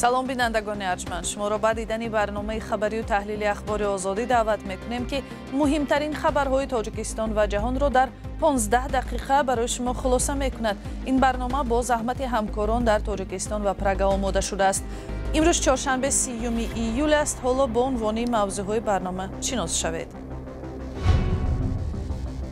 Салом, бинандагони арҷманд. Шуморо ба дидани барномаи хабарию таҳлили Ахбори Озодӣ даъват мекунем, ки муҳимтарин хабарҳои Тоҷикистон ва ҷаҳонро дар 15 дақиқа барои шумо хулоса мекунад. Ин барнома бо заҳмати ҳамкорон дар Тоҷикистон ва Прага омода шудааст. Имрӯз чоршанбе, 30 июл аст. Ҳоло бо унвони мавзӯъҳои барнома шинос шавед.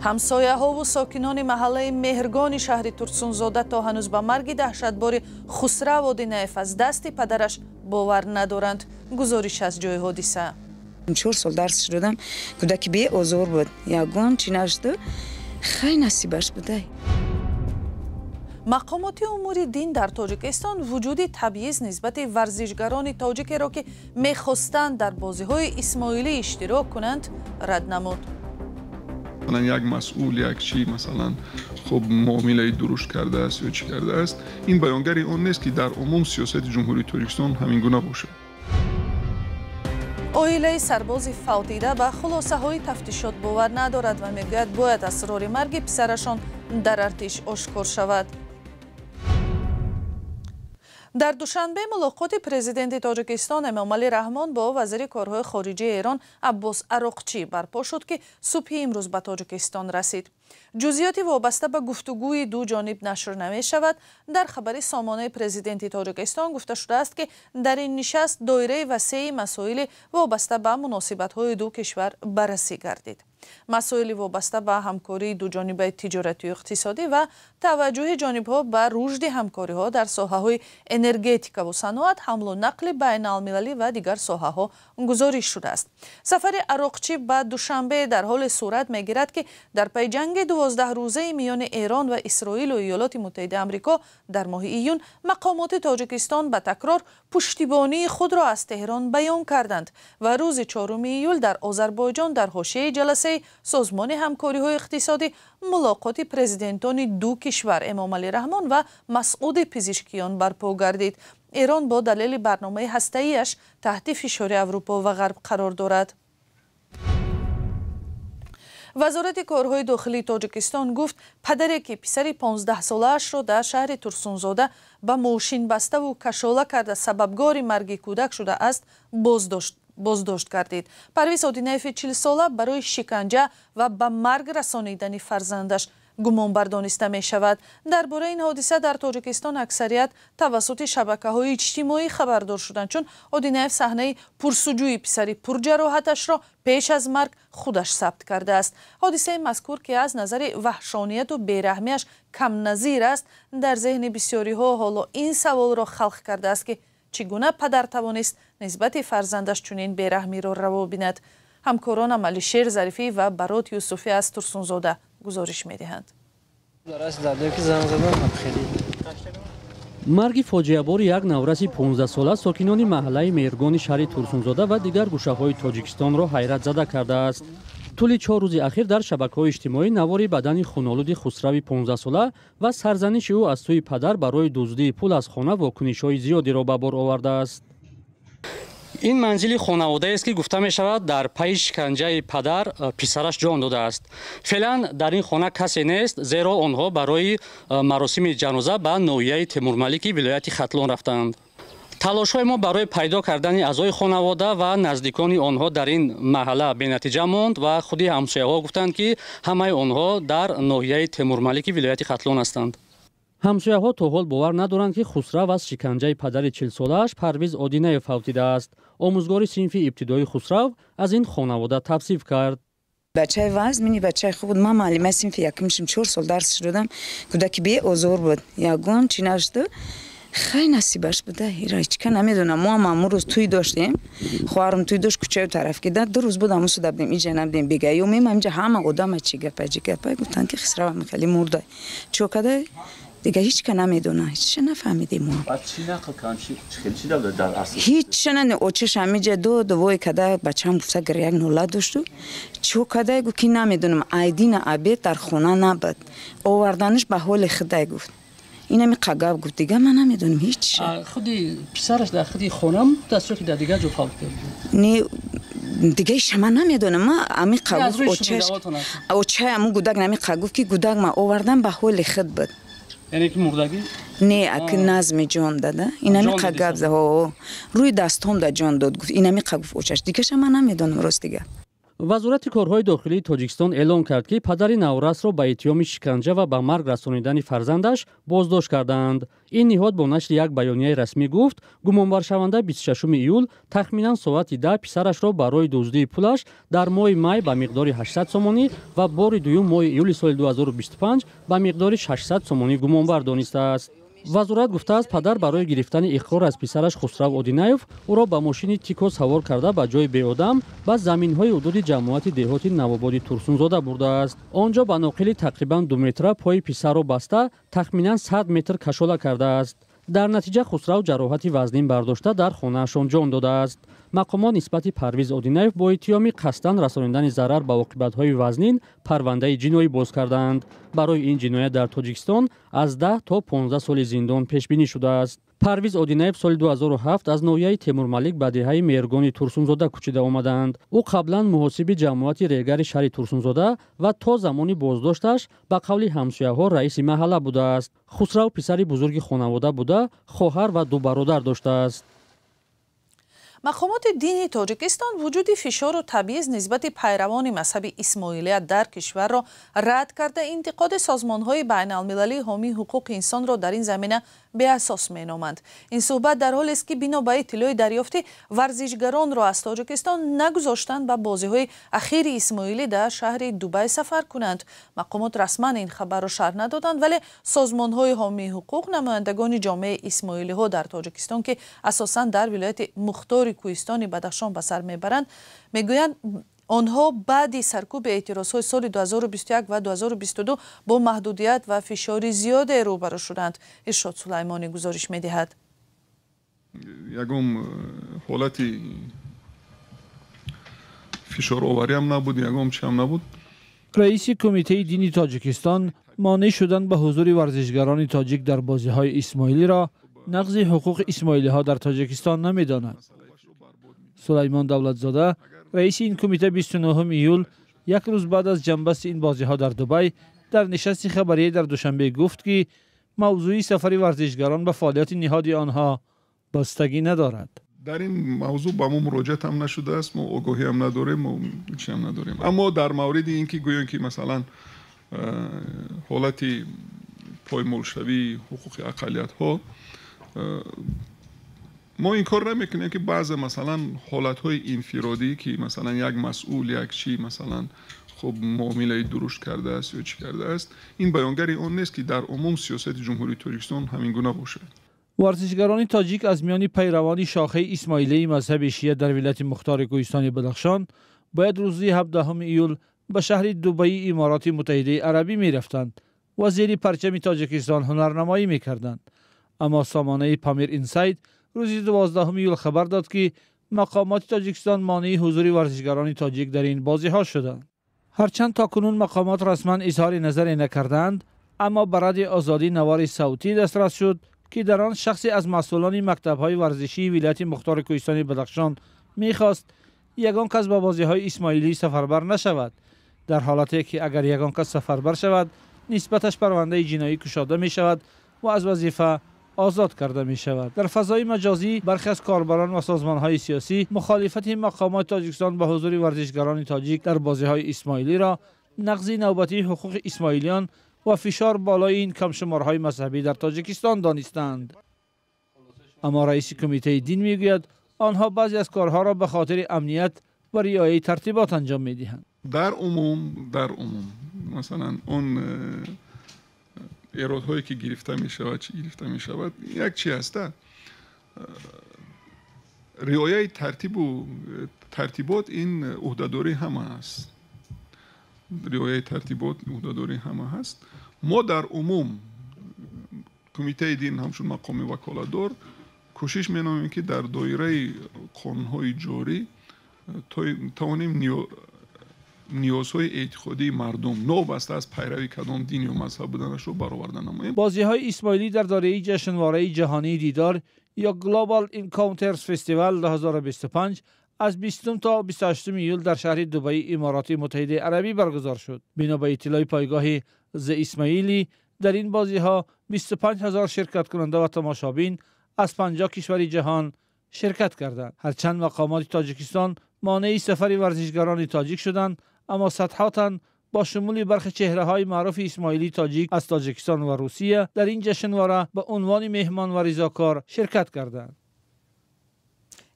Ҳамсояҳову сокинони маҳаллаи Меҳргони шаҳри Турсунзода то ҳанӯз ба марги даҳшатбори Хусрав Одинаев аз дасти падараш бовар надоранд. Гузориш аз ҷои ҳодиса. 4 сол дарсш додам, кӯдаки беозор буд, ягон чӣ нашуду хай насибаш будай. Мақомоти умури дин дар Тоҷикистон вуҷуди табъиз нисбати варзишгарони тоҷикеро, ки мехостанд дар бозиҳои исмоилӣ иштирок кунанд, рад намуд. Масалан, як масъул, як чӣ, масалан, хуб, муомилаи дурушт кардааст ё чӣ кардааст, ин баёнгари он нест, ки дар умум сиёсати Ҷумҳурии Тоҷикистон ҳамин гуна бошад. Оилаи сарбози фавтида ба хулосаҳои тафтишот бовар надорад ва мегӯяд, бояд асрори марги писарашон дар артиш ошкор шавад. Дар Душанбе мулоқоти президенти Тоҷикистон Эмомалӣ Раҳмон бо вазири корҳои хориҷии Эрон Аббос Ароқчӣ барпо шуд, ки субҳи имрӯз ба Тоҷикистон расид. Ҷузъиёти вобаста ба гуфтугӯи ду ҷониб нашр намешавад. Дар хабари сомонаи президенти Тоҷикистон гуфта шудааст, ки дар ин нишаст доираи васеи масоили вобаста ба муносибатҳои ду кишвар баррасӣ гардид. Масоили вобаста ба ҳамкории дуҷонибаи тиҷоратию иқтисодӣ ва таваҷҷӯҳи ҷонибҳо ба рушди ҳамкориҳо дар соҳаҳои энергетикаву саноат, ҳамлу нақли байналмилалӣ ва дигар соҳаҳо гузориш шудааст. Сафари Ароқчӣ ба Душанбе дар ҳоле сурат мегирад, ки дар пайи ҷанги 12-рӯзаи миёни Эрон ва Исроилу Иёлоти Муттаҳидаи Амрико дар моҳи июн мақомоти Тоҷикистон ба такрор пуштибонии худро аз Теҳрон баён карданд ва рӯзи 4 июл дар Озарбойҷон дар ҳошияи ҷаласаи Созмони ҳамкориҳои иқтисодӣ мулоқоти президентони ду кишвар Эмомалӣ Раҳмон ва Масъуди Пизишкиён барпо гардид. Эрон бо далели барномаи ҳастаиаш таҳти фишори Аврупо ва Ғарб қарор дорад. Вазорати корҳои дохилии Тоҷикистон гуфт, падаре, ки писари 15-солаашро дар шаҳри Турсунзода ба мошин баставу кашола карда сабабгори марги кӯдак шудааст, боздошт гардид. Парвиз Одинаеви 40-сола барои шиканҷа ва ба марг расонидани фарзандаш гумонбар дониста мешавад. Дар бораи ин ҳодиса дар Тоҷикистон аксарият тавассути шабакаҳои иҷтимоӣ хабардор шуданд, чун Одинаев саҳнаи пурсуҷӯи писари пурҷароҳаташро пеш аз марг худаш сабт кардааст. Ҳодисаи мазкур, ки аз назари ваҳшонияту бераҳмиаш камназир аст, дар зеҳни бисёриҳо ҳоло ин саволро халқ кардааст, ки чӣ гуна падар тавонист нисбати фарзандаш чунин бераҳмиро раво бинад. Ҳамкоронам Алишер Зарифӣ ва Барот Юсуфӣ аз Турсунзода гузориш медиҳанд. Марги фоҷиабори як навраси 15-сола сокинони маҳаллаи Меҳргони шаҳри Турсунзода ва дигар гӯшаҳои Тоҷикистонро ҳайратзада кардааст. Тӯли 4 рӯзи ахир дар шабакаҳои иҷтимоӣ навори бадани хунолуди Хусрави 15-сола ва сарзаниши ӯ аз сӯи падар барои дуздии пул аз хона вокунишҳои зиёдеро ба бор овардааст. Ин манзили хонаводаест, ки гуфта мешавад, дар пайи шиканҷаи падар писараш ҷон додааст. Феълан дар ин хона касе нест, зеро онҳо барои маросими ҷаноза ба ноҳияи Темурмалики вилояти Хатлон рафтаанд. Талошҳои мо барои пайдо кардани аъзои хонавода ва наздикони онҳо дар ин маҳалла бенатиҷа монд ва худи ҳамсояҳо гуфтанд, ки ҳамаи онҳо дар ноҳияи Темурмалики вилояти Хатлон ҳастанд. Ҳамсояҳо то ҳол бовар надоранд, ки Хусрав аз шиканҷаи падари 40-солааш Парвиз Одинаев фавтидааст. Омӯзгори синфи ибтидоии Хусрав аз ин хонавода тавсиф кард. Бачаи вазмини, бачаи хуб буд. Ман муаллимаи синфи якумшим, 4 сол дарсш додам, кӯдаки беозор буд, ягон чӣ нашуду хай насибаш буда. Ира ҳечка намедонам. Мо ҳам ҳамун рӯз тӯй доштем, хоҳарам тӯй дошт, кӯчаю тараф ки ду рӯз буд, ҳамун суда будем, иҷа набудем. Бега ё мем, ҳаминҷа ҳама одама чӣ гапа, чӣ гапа, гуфтанд, ки Хисравам хеле мурда, чо када. Дига ҳечка намедона, ҳечша нафаҳмидем мо. Ҳечша на. Очаш ҳамиҷа дод вой када, бачаам гуфта, гир як нола дошту чо кадай. Гуфт, ки намедонам, айдина обед дар хона набуд, оварданаш ба ҳоли худай, гуфт. Инами қагав гуфт, дига ман намедонам ҳеч. Худи писараш дар худи хона даст ё ки дар дигар ҷо фавт кард? Не, дигаиша ман намедонам. Ма амиқа гуфт, очаш, очаи аму гудак намиқа гуфт, ки гудак ма овардан, ба ҳоли худ буд. Яъне ки мурдагӣ? Не, аки назми ҷон дада. Инамиқа гап за, рӯи дастом да ҷон дод, гуфт. Инамиқа гуфт очаш. Дигаша ман намедонам, рости гап. Вазорати корҳои дохилии Тоҷикистон эълон кард, ки падари наврасро ба иттиҳоми шиканҷа ва ба марг расонидани фарзандаш боздошт кардаанд. Ин ниҳод бо нашри як баёнияи расмӣ гуфт, гумонбаршаванда 26 июл тахминан соати 10 писарашро барои дуздии пулаш дар моҳи май ба миқдори 800 сомонӣ ва бори дуюм моҳи июли соли 2025 ба миқдори 600 сомонӣ гумонбар донистааст. Вазорат гуфтааст, падар барои гирифтани иқрор аз писараш Хусрав Одинаев ӯро ба мошини Тико савор карда ба ҷои беодам ба заминҳои ҳудуди ҷамоати деҳоти Навободи Турсунзода бурдааст. Он ҷо ба ноқили тақрибан 2 метра пои писарро баста тахминан 100 метр кашола кардааст. Дар натиҷа Хусрав ҷароҳати вазнин бардошта дар хонаашон ҷон додааст. Мақомот нисбати Парвиз Одинаев бо иттиҳоми қасдан расонидани зарар ба оқибатҳои вазнин парвандаи ҷиноӣ боз кардаанд. Барои ин ҷиноят дар Тоҷикистон аз 10 то 15 соли зиндон пешбинӣ шудааст. Парвиз Одинаев соли 2007 аз ноҳияи Темурмалик ба деҳаи Меҳргони Турсунзода кӯчида омадаанд. Ӯ қаблан муҳосиби ҷамоати Регари шаҳри Турсунзода ва то замони боздошташ ба қавли ҳамсояҳо раиси маҳалла будааст. Хусрав писари бузурги хонавода буда, хоҳар ва ду бародар доштааст. Мақомоти дини Тоҷикистон вуҷуди фишору табъиз нисбати пайравони мазҳаби исмоилия дар кишварро рад карда, интиқоди созмонҳои байналмилалии ҳомии ҳуқуқи инсонро дар ин замина беасос меноманд. Ин суҳбат дар ҳолест, ки бино ба иттилои дарёфтӣ варзишгаронро аз Тоҷикистон нагузоштанд ба бозиҳои ахири исмоилӣ дар шаҳри Дубай сафар кунанд. Мақомот расман ин хабарро шарҳ надоданд, вале созмонҳои ҳомии ҳуқуқ, намояндагони ҷомеаи исмоилиҳо дар Тоҷикистон, ки асосан дар вилояти мухтори Кӯҳистони Бадахшон ба сар мебаранд, мегӯянд, онҳо баъди саркӯби эътирозҳои соли 2021 ва 2022 бо маҳдудият ва фишори зиёде рӯбарӯ шуданд. Иршод Сулаймонӣ гузориш медиҳад. Ягон ҳолати фишоровариам набуд, ягон чиам набуд. Раиси Кумитаи дини Тоҷикистон монеъ шудан ба ҳузури варзишгарони тоҷик дар бозиҳои исмоилиро нақзи ҳуқуқи исмоилиҳо дар Тоҷикистон намедонад. Сулаймон Давлатзода, раиси ин кумита, 29 июл, як рӯз баъд аз ҷанбасти ин бозиҳо дар Дубай, дар нишасти хабарие дар Душанбе гуфт, ки мавзӯи сафари варзишгарон ба фаъолияти ниҳоди онҳо бастагӣ надорад. Дар ин мавзӯъ ба мо муроҷиат ҳам нашудааст, мо огоҳӣ ҳам надорем, мо чӣ ҳам надорем. Аммо дар мавриди ин ки гӯён ки масалан ҳолати поймолшавии ҳуқуқи ақаллиятҳо, мо инкор намекунем, ки баъзе масалан ҳолатҳои инфиродӣ, ки масалан як масъул, як чӣ, масалан хуб муомилаи дурушт кардааст ё чӣ кардааст, ин баёнгари он нест, ки дар умум сиёсати Ҷумҳурии Тоҷикистон ҳамин гуна бошад. Варзишгарони тоҷик аз миёни пайравони шохаи исмоилияи мазҳаби шия дар вилояти мухтори Кӯҳистони Бадахшон бояд рӯзи 17 июл ба шаҳри Дубаи Имороти Муттаҳидаи Арабӣ мерафтанд ва зери парчами Тоҷикистон ҳунарнамоӣ мекарданд. Аммо сомонаи Памир Инсайд рӯзи 12 июл хабар дод, ки мақомоти Тоҷикистон монеи ҳузури варзишгарони тоҷик дар ин бозиҳо шуданд. Ҳарчанд то кунун мақомот расман изҳори назаре накардаанд, аммо ба Радиои Озодӣ навори савтӣ дастрас шуд, ки дар он шахсе аз масъулони мактабҳои варзишии вилояти мухтори Кӯҳистони Бадахшон мехост ягон кас ба бозиҳои исмоилӣ сафарбар нашавад, дар ҳолате ки агар ягон кас сафарбар шавад, нисбаташ парвандаи ҷиноӣ кушода мешавад ва аз вазифа озод карда мешавад. Дар фазои маҷозӣ бархе аз корбарон ва созмонҳои сиёсӣ мухолифати мақомоти Тоҷикистон ба ҳузури варзишгарони тоҷик дар бозиҳои исмоилиро нақзи навбатии ҳуқуқи исмоилиён ва фишор болои ин камшуморҳои мазҳабӣ дар Тоҷикистон донистанд. Аммо раиси Кумитаи дин мегӯяд, онҳо баъзе аз корҳоро ба хотири амният ва риояи тартибот анҷом медиҳанд. Дар умум масалан он эродҳое ки гирифта мешавад, чӣ гирифта мешавад, як чи ҳаста, риояи тартибу тартибот ин ӯҳдадории ҳама аст. Риояи тартибот ӯҳдадории ҳама ҳаст. Мо дар умум, Кумитаи дин ҳамчун мақоми ваколатдор, кӯшиш менамоем, ки дар доираи қонунҳои ҷорӣ тавонем ниёзҳои эътиқодии мардум, новобаста аз пайрави кадом дин ё мазҳаб буданашро, бароварда намоем. Бозиҳои исмоилӣ дар доираи ҷашнвораи ҷаҳонии Дидор ё Global Encounters Festival 2025 аз 20 то 28 июл дар шаҳри Дубаи Имороти Муттаҳидаи Арабӣ баргузор шуд. Бино ба иттилои пойгоҳи The Ismaili, Дар ин бозиҳо 25,000 ширкаткунанда ва тамошобин аз 50 кишвари ҷаҳон ширкат карданд. Ҳарчанд мақомоти Тоҷикистон монеи сафари варзишгарони тоҷик шуданд, аммо садҳо тан бо шумули бархе чеҳраҳои маъруфи исмоилии тоҷик аз Тоҷикистон ва Русия дар ин ҷашнвора ба унвони меҳмон ва ризокор ширкат карданд.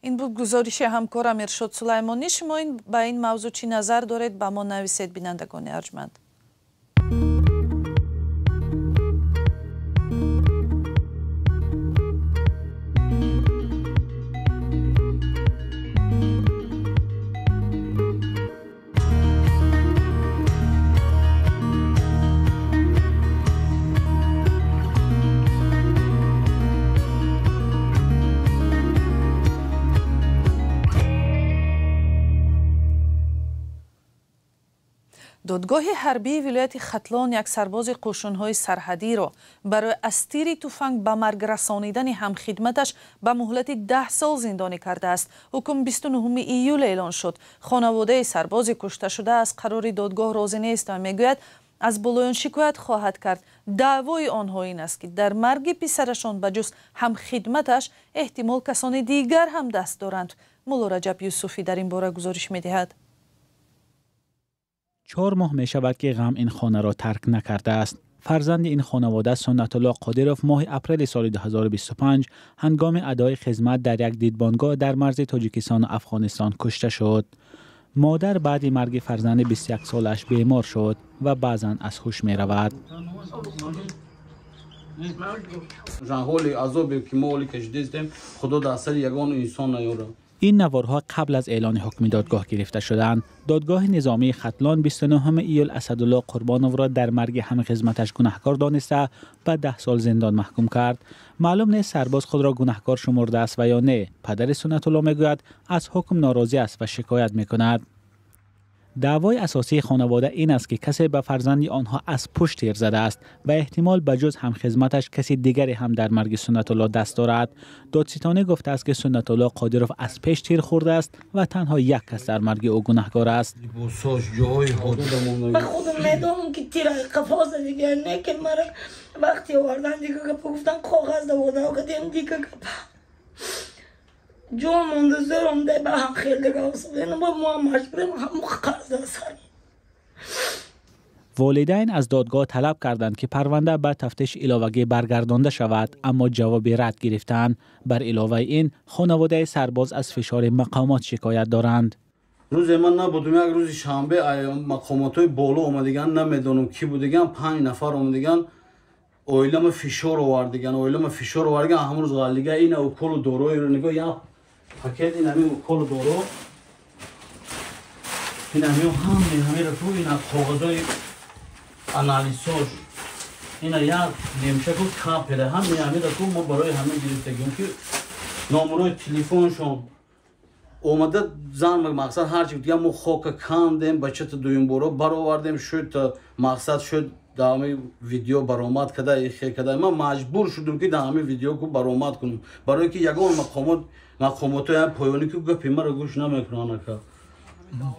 Ин буд гузориши ҳамкорам Иршод Сулаймонӣ. Шумо ба ин мавзӯъ чӣ назар доред? Ба мо нависед, бинандагони арҷманд. Додгоҳи ҳарбии вилояти Хатлон як сарбози қӯшунҳои сарҳадиро барои аз тири туфанг ба марг расонидани ҳамхидматаш ба муҳлати 10 сол зиндонӣ кардааст. Ҳукм 29 июл эълон шуд. Хонаводаи сарбози кушташуда аз қарори додгоҳ розӣ нест ва мегӯяд аз болоён шикоят хоҳад кард. Даъвои онҳо ин аст, ки дар марги писарашон ба ҷуз ҳамхидматаш эҳтимол касони дигар ҳам даст доранд. Мулло Раҷаб Юсуфӣ дар ин бора гузориш медиҳад. 4 моҳ мешавад, ки ғам ин хонаро тарк накардааст. Фарзанди ин хонавода Суннатулло Қодиров моҳи апрели соли 2025 ҳангоми адои хизмат дар як дидбонгоҳ дар марзи Тоҷикистону Афғонистон кушта шуд. Модар баъди марги фарзанди 21 солааш бемор шуд ва баъзан аз ҳуш меравад. Ҳоли азобе ки мо ҳоли кашидастем, Худо дар сари ягон инсон наёрад. Ин наворҳо қабл аз эълони ҳукми додгоҳ гирифта шуданд. Додгоҳи низомии Хатлон 29 июл Асадулло Қурбоновро дар марги ҳамхизматаш гунаҳкор дониста ба 10 сол зиндон маҳкум кард. Маълум нест сарбоз худро гунаҳкор шумурдааст ва ё не. Падари Суннатулло мегӯяд аз ҳукм норозӣ аст ва шикоят мекунад. Даъвои асосии хонавода ин аст, ки касе ба фарзанди онҳо аз пушт тир задааст ва эҳтимол ба ҷуз ҳамхизматаш каси дигаре ҳам дар марги Суннатулло даст дорад. Додситонӣ гуфтааст, ки Суннатулло Қодиров аз пеш тир хӯрдааст ва танҳо як кас дар марги ӯ гунаҳкор аст. Ман худам медонам, ки тир қафо задига, не ки мара вақти овардан дига гапа гуфтан, коғаз давода кардем дига гапа. Ҷон монда, зӯрам дай ба ҳам хеле гавсадем, мо маҷбурем ҳамон қарз сар. Волидайн аз додгоҳ талаб карданд, ки парванда ба тафтиши иловагӣ баргардонда шавад, аммо ҷавоби рад гирифтанд. Бар иловаи ин, хонаводаи сарбоз аз фишори мақомот шикоят доранд. Рӯзе ман набудум, як рӯзи шанбе мақомотҳои боло омадиган, намедонам кӣ будиган, 5 нафар омадиган, оилама фишор овардиган, оилама фишор овардиган, ҳамон рӯз ғаллига ина уколу дороиро нигоҳ, як пакет ин ҳамин уколу доро, ин ҳамин ҳамаи ҳамиро ту ина коғазои анализҳош, ина як немчаку капеле, ҳамаи ҳамиро ту мо барои ҳамин гирифтагим, ки номерои телефоншон омада зан мақсад ҳарчи дига мо хока кандем, бачата дуюмборо баровардем, шуд мақсад шуд дар ҳамин видео баромад када, ихе када. Ман маҷбур шудум, ки дар ҳамин видео ку баромад кунам, барое ки ягон мақомотҳои поёнӣ ку гапи маро гӯш намекунанд. Ака,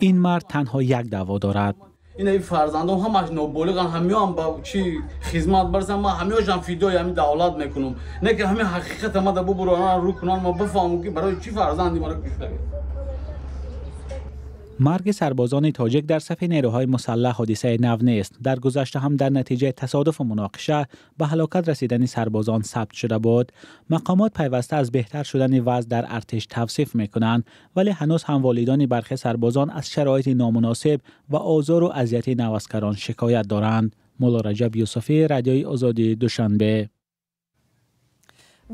ин мард танҳо як даъво дорад. Ина ин фарзандом ҳамаш ноболиғанд, ҳамиёам ба чӣ хизмат барсам, ман ҳамиёшам фидои ҳамин давлат мекунам. Не ки ҳамин ҳақиқата мада бубуронан рӯ кунан, ма бифаҳмам, ки барои чӣ фарзанди маро куштагӣ. Марги сарбозони тоҷик дар сафи нерӯҳои мусаллаҳ ҳодисаи нав нест. Дар гузашта ҳам дар натиҷаи тасодуфу муноқиша ба ҳалокат расидани сарбозон сабт шуда буд. Мақомот пайваста аз беҳтар шудани вазъ дар артиш тавсиф мекунанд, вале ҳанӯз ҳам волидони бархе сарбозон аз шароити номуносиб ва озору азияти наваскарон шикоят доранд. Мулло Раҷаб Юсуфӣ, Радиои Озодӣ, Душанбе.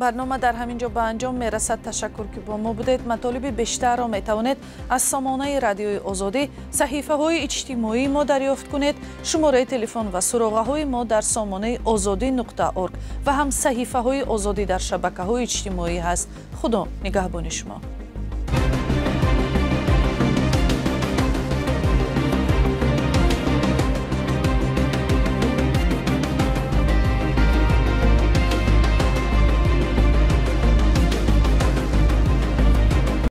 Барнома дар ҳамин ҷо ба анҷом мерасад. Ташаккур, ки бо мо будед. Матолиби бештарро метавонед аз сомонаи Радиои Озодӣ, саҳифаҳои иҷтимоии мо дарёфт кунед. Шумораи телефон ва суроғаҳои мо дар сомонаи озодӣ.орг ва ҳам саҳифаҳои Озодӣ дар шабакаҳои иҷтимоӣ ҳаст. Худо нигаҳбони шумо.